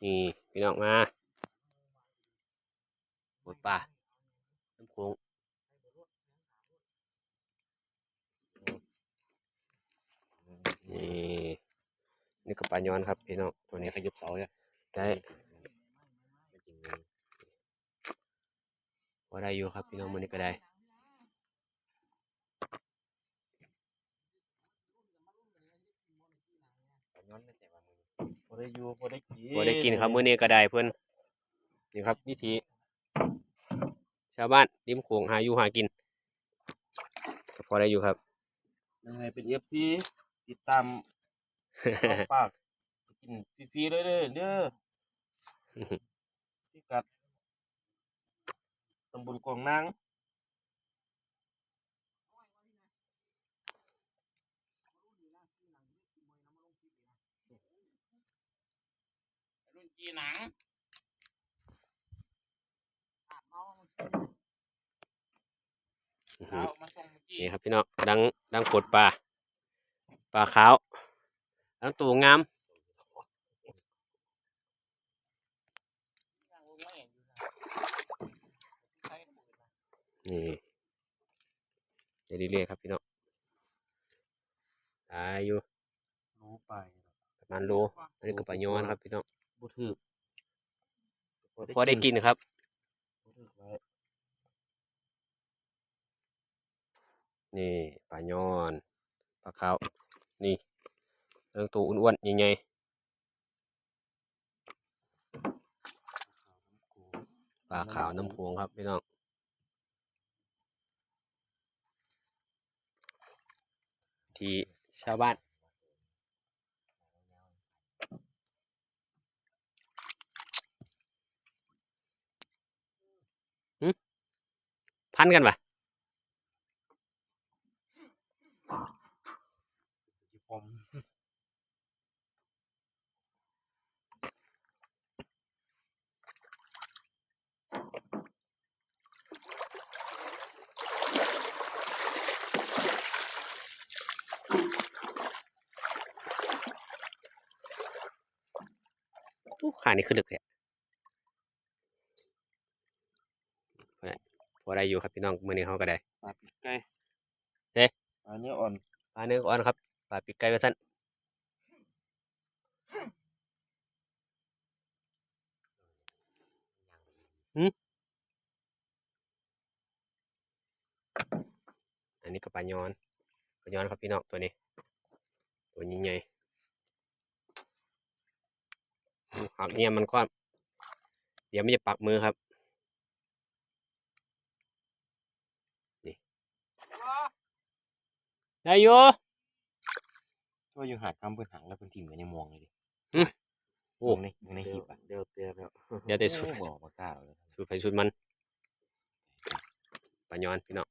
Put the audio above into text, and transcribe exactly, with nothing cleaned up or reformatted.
นี่พี่น้องมา ปลดปลา น้ำโขง นี่ นี่ก็ปลาย้อนครับพี่น้อง ตัวนี้ขยับเสาเนี่ย ได้ พอได้อยู่ครับพี่น้อง มื้อนี้ก็ได้ พอได้อยู่ พอได้กิน พอได้กินครับ มื้อนี้ก็ได้เพิ่น นี่ครับ วิถี ชาวบ้านริมโขงหาอยู่หากิน ก็พอได้อยู่ครับ ยังไงเป็นเอฟซี ติดตาม เอาปาก กินฟรีๆเลยเด้อ เด้อ พิกัด ตำบลกองนาง รุ่นจีหนัง เอามาส่งเมื่อกี้ นี่ครับพี่น้อง ดัง ดังปลดปลา ปลาขาว ดังตัวงาม นี่ ได้เรื่อยๆครับพี่น้อง อาอยู่ โลไป ประมาณโล อันนี้ก็ปลาย้อนครับพี่น้อง บ่ถืก พอได้กินครับ บ่ถืกไว้ นี่ปลาย้อน ปลาขาว นี่ เรื่องตัวอ้วนๆใหญ่ๆ ปลาขาวน้ำโขงครับพี่น้อง ที่ชาวบ้าน หึ พันกันปะ อู้ ข้างนี้คือลึกแท้ พอได้ พอได้อยู่ครับพี่น้อง มื้อนี้เฮาก็ได้ ปลาปีกไก่ เด้ ปลาเนื้ออ่อน ปลาเนื้ออ่อนครับ ปลาปีกไก่ว่าซั่น หึ อันนี้ก็ปลาย้อน ปลาย้อนครับพี่น้อง ตัวนี้ ตัวใหญ่ๆ อู้ หักเงี้ยมันก่อน เดี๋ยวมันจะปักมือครับ นี่ ได้อยู่ ก็อยู่หาดคำเพิ่นหักแล้วเพิ่นถิ่มไว้ในมองเลยดิ หึ โอ้ เบิ่งใน เบิ่งในคลิปอะ เดี๋ยวเปลี่ยนแล้ว เดี๋ยวแต่สุด โอ้ บอกบ่กล้าเลย สุดไผสุดมัน ปลาย้อนพี่น้อง